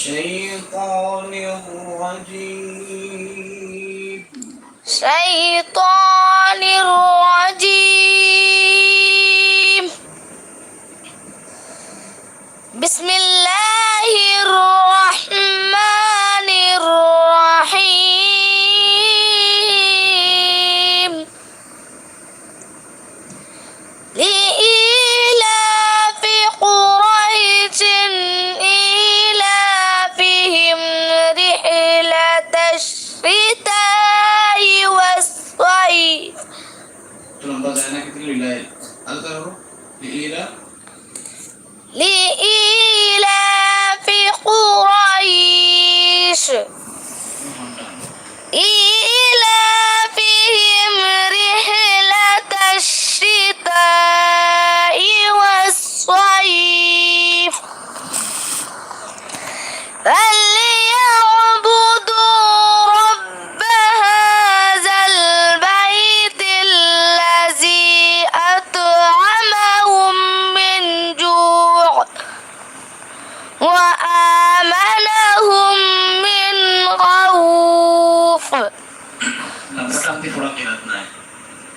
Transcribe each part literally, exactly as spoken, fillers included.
الشيطان الرجيم. الشيطان الرجيم. بسم الله الرحمن الرحيم. لإيلاف قريش إيلافهم رحلة الشتاء والصيف. একটু লম্বা যায় না, কিন্তু লিলাই। আরো তারপর লিলা। لإيلاف قريش إيلافهم رحلة الشتاء والصيف فليعبدوا رب هذا البيت الذي أطعمهم من جوع وآمنهم من خوف. লম্বা টান দি পড়া কিরাত নাই,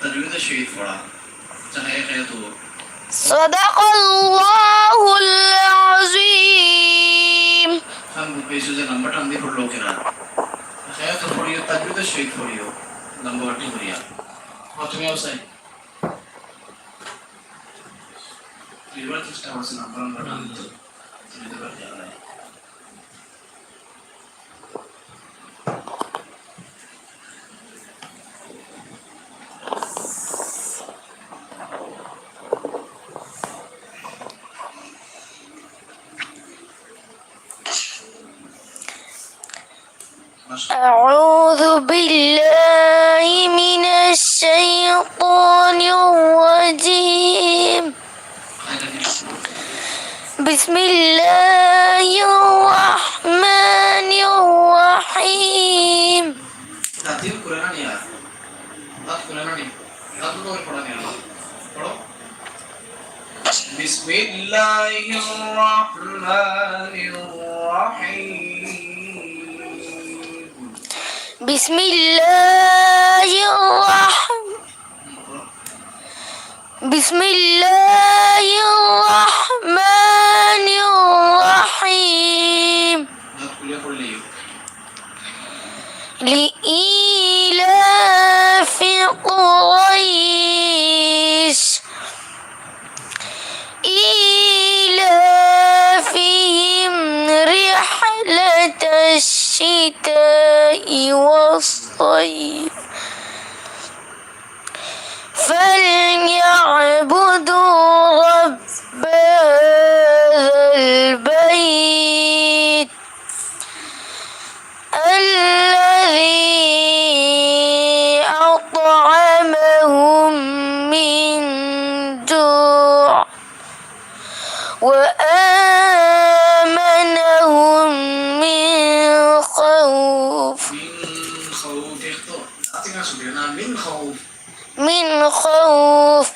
তাজউইদর সহিত পড়া। আচ্ছা, হ্যাঁ, হ্যাঁ, তো। صدق الله العظيم. আমি বুঝছি যে লম্বা টান দি পড়লো কিরাত। হ্যাঁ, তো পড়িও, তাজউইদর সহিত পড়িও, লম্বা টান করিয়া। প্রথমে হোসেন। দুইবার চেষ্টা করছে লম্বা লম্বা টান দিতে। তুমি তো পারতে পারো। أعوذ بالله من الشيطان الرجيم. بسم الله الرحمن الرحيم. بسم الله الرحمن الرحيم. بسم الله الرحمن بسم الله الرحمن الرحيم. لإيلاف قريش إيلافهم رحلة الشتاء والصيف فليعبدوا رب هذا البيت الذي أطعمهم من جوع وآمنهم من خوف. من خوف. من خوف.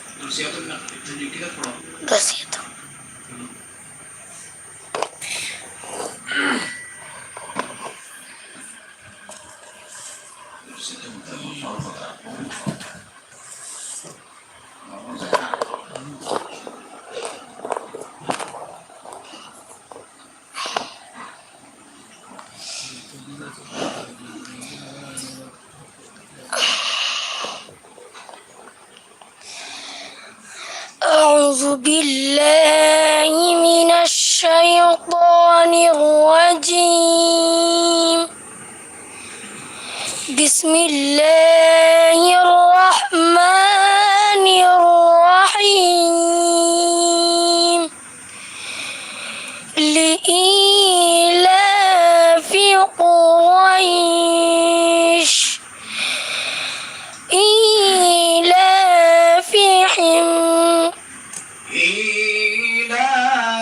أعوذ بالله من الشيطان الرجيم. بسم الله الرحمن الرحيم. لإيلاف قريش إيلافهم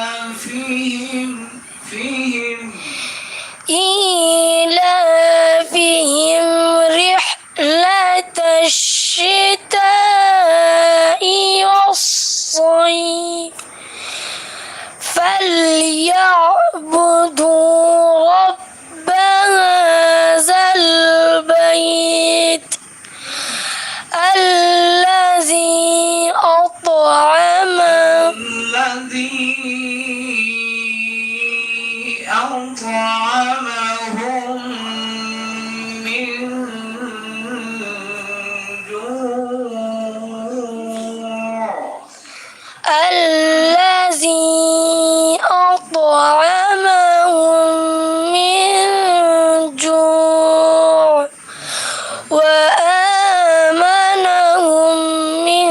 إيلافهم فيهم إيلافهم رحلة الشتاء والصيف فليعبدوا أطعمهم من جوع. الذي أطعمهم من جوع وآمنهم من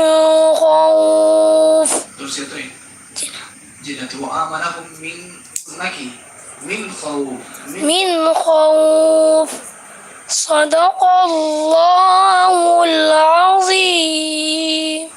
خوف. Terus itu ya. Jinatu amanahum min naki. Min khawf. Min khawf. Sadaqallahul azim.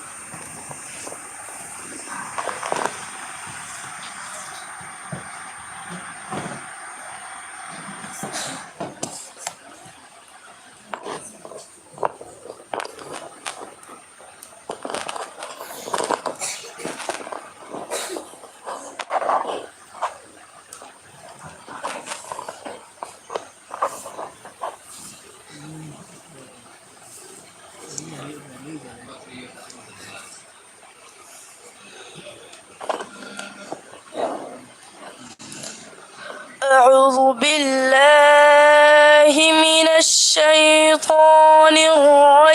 أعوذ بالله من الشيطان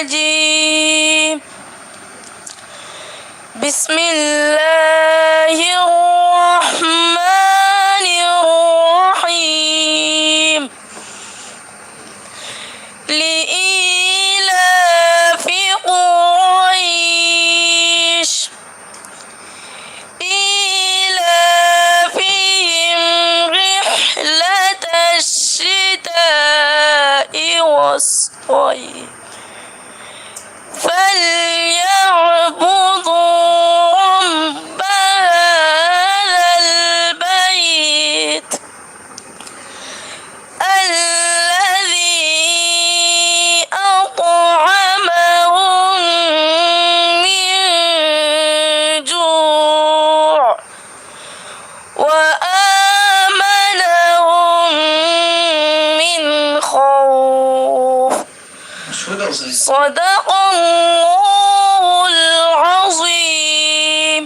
الرجيم. بسم الله الرحمن الرحيم. لإيلاف قريش. إيلافهم رحلة الشتاء والصيف. فليعبدوا رب هذا البيت. الذي أطعمهم من جوع وآمنهم من خوف. صدق الله العظيم.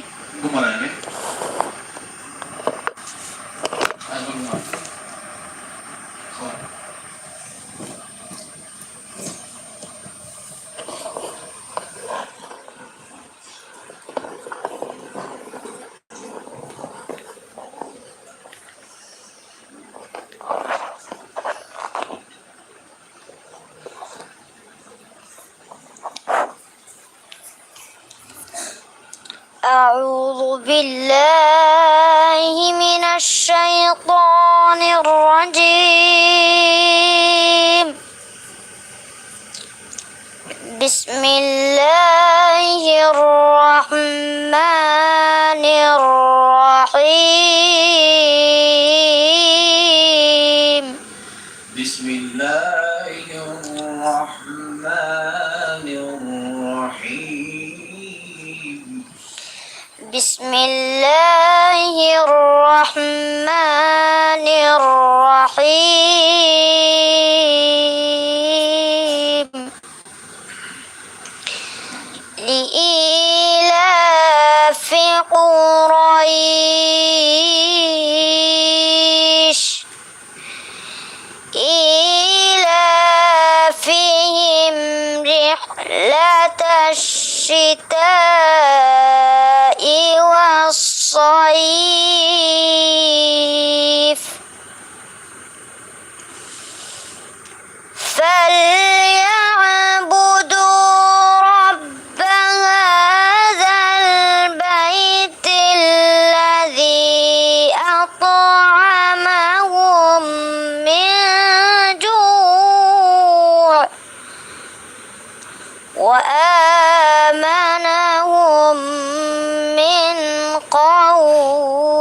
أعوذ بالله من الشيطان الرجيم. بسم الله الرحمن الرحيم. بسم الله الرحمن الرحيم. بسم الله الرحمن الرحيم. لإيلاف قريش. إيلافهم رحلة الشتاء والصيف. فليعبدوا رب هذا البيت الذي أطعمهم من جوع وآمنهم من خوف.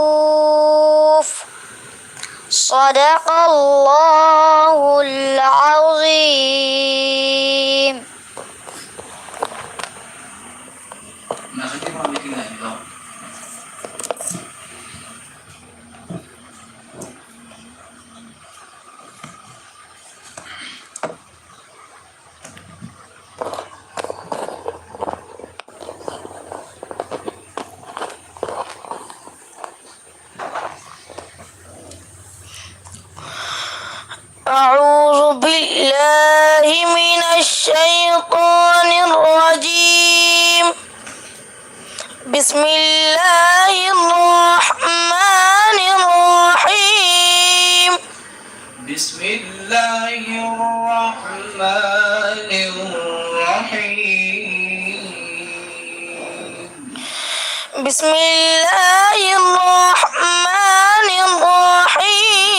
صدق الله العظيم. أعوذ بالله من الشيطان الرجيم. بسم الله الرحمن الرحيم. بسم الله الرحمن الرحيم. بسم الله الرحمن الرحيم.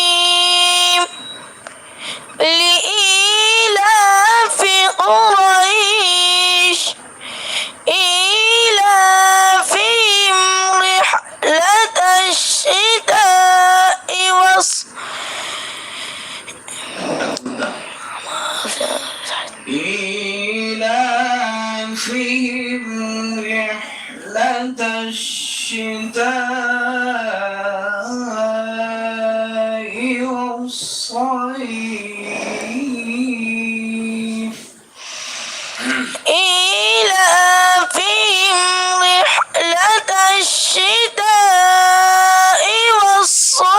لإيلاف قريش إيلافهم رحلة الشتاء والص- إيلافهم رحلة الشتاء والصيف. إيلافهم رحلة الشتاء والصيف.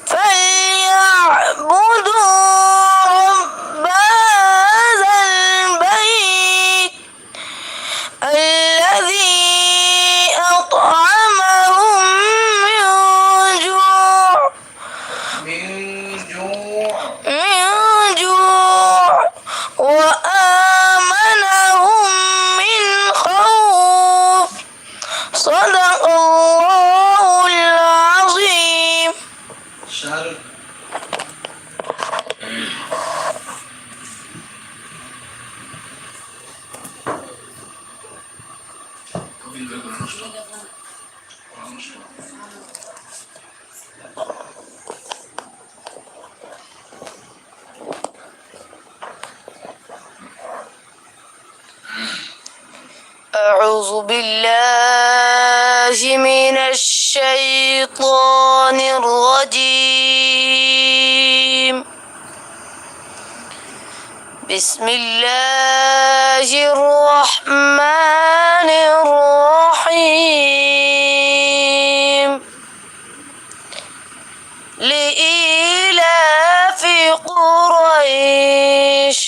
فليعبدوا رب هذا البيت الذي أطعمهم من جوع من جوع. من جوع وآمنهم من خوف. صدق الله العظيم. شهر. أعوذ بالله من الشيطان الرجيم. بسم الله الرحمن الرحيم. لإيلاف قريش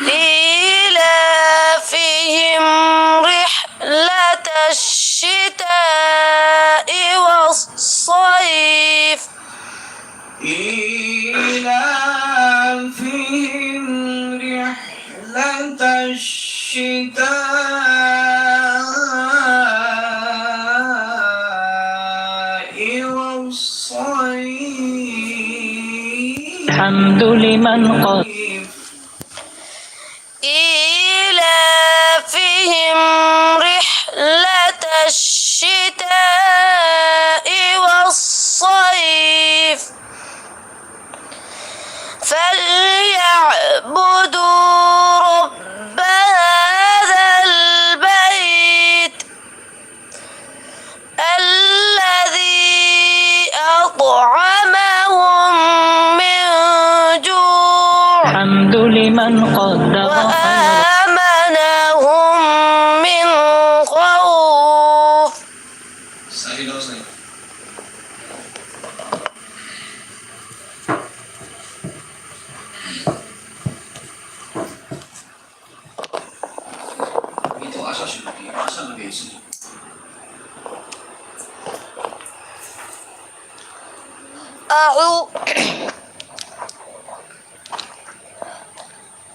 إيلافهم رحلة الشتاء والصيف. إيلافهم رحلة الشتاء والصيف. الحمد لمن قد إيلافهم رحلة الشتاء والصيف. فليعبدوا رب هذا البيت الذي أطعمهم من جوع الحمد لمن قدر خيرا. وآمنهم من خوف. أعو-،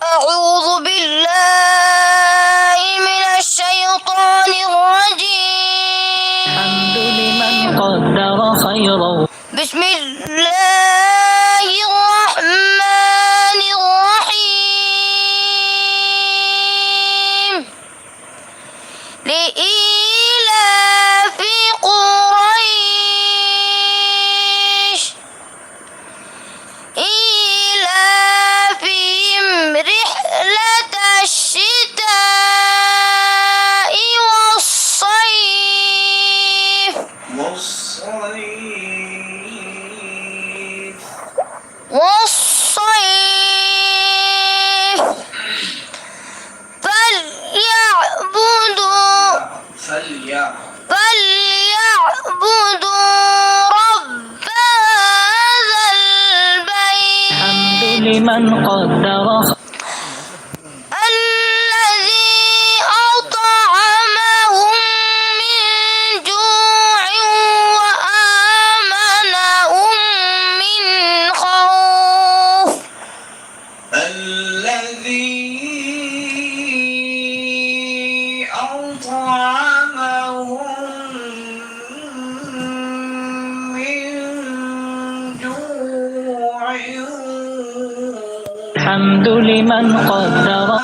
أعوذ بالله من الشيطان الرجيم. الحمد لمن قدر خيرا. بسم الله الرحمن الرحيم. لإيلاف قريش إيلافهم رحلة الشتاء والصيف. والصيف. والصيف. فليعبدوا فليع- فليعبدوا رب لمن قدر. الذي أطعمهم من جوع وآمنهم من خوف. الذي أطعمهم من جوع. الحمد لمن قدر.